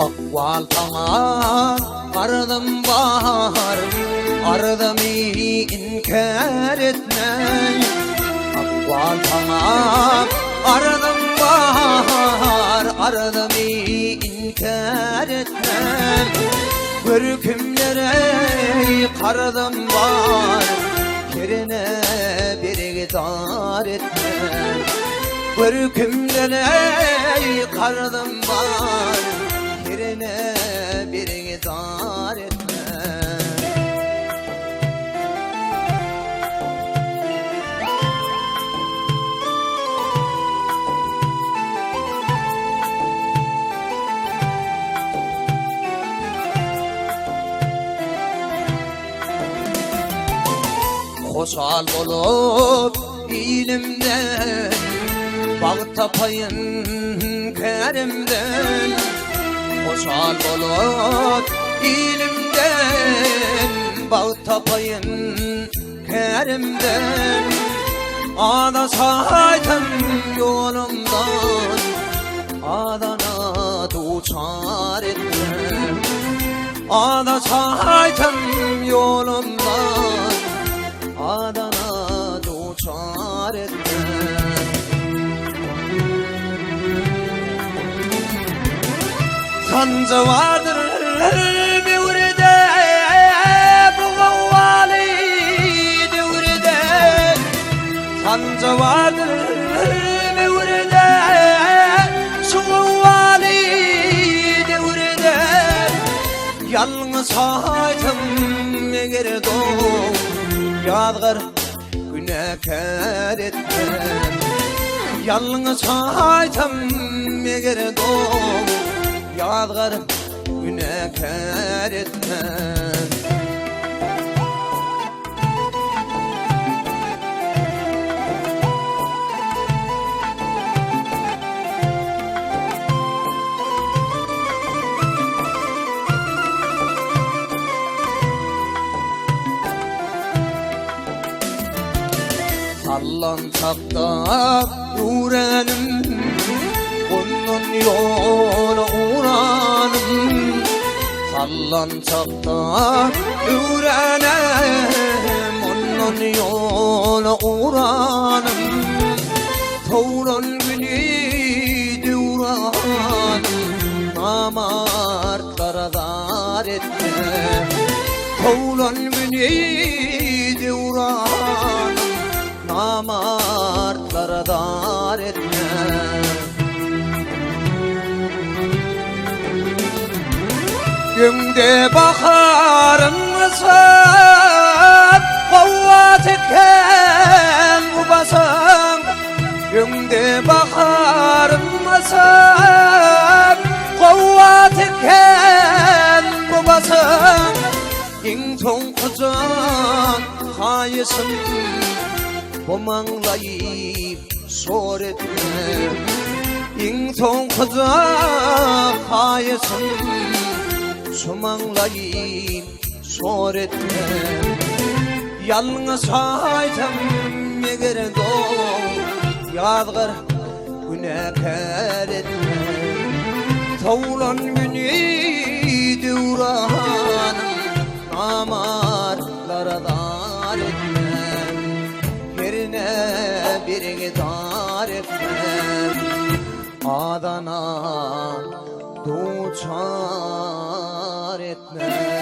Ykbal saňa arzym bar, Arzymy inkär etme. Ykbal saňa arzym bar, Arzymy inkär etme. Gör kimlere karzym bar, Herine bergidar etme. Gör kimlere karzym bar, Herine bergidar etme. Hoşal bolup ilimden, Bagt tapaýyn kärimden. Hoşal bolup ilimden, Bagt tapaýyn kärimden. Azaşaýsam ýolumdan, Adana duçar etmem. Azaşaýsam ýolumdan, Adana duçar etmem. Sanjy bardyr böwrüde, Bu gowgaly döwrüde. Sanjy bardyr böwrüde, Şu gowgaly döwrüde. Ýalňyş aýtsam eger dost, Ýazgar günäkär etmem. Ýalňyş aýtsam eger dost, Ýazgar günäkär etmem. Sallançakda ýürenim, Ondan ýola uranym. Sallançakda ýürenim, Ondan ýola uranym. Sowlan güni döwranym, Namartlara zar etme. Sowlan güni döwranym, Namartlara zar etme. Öňde baharym ysap, Howa çeken bu basaň. Öňde baharym ysap, Howa çeken bu basaň. Iň soňky jan haýyşym, Bu maňlaýy şor etme. Iň soňky jan haýyşym, Şu maňlaýy şor etme. Ýalňyş aýtsam eger dost, Ýazgar günäkär etme. Sowlan güni döwranym, Namartlara zar etme. Herne bergidar etme. Adana duçar etme.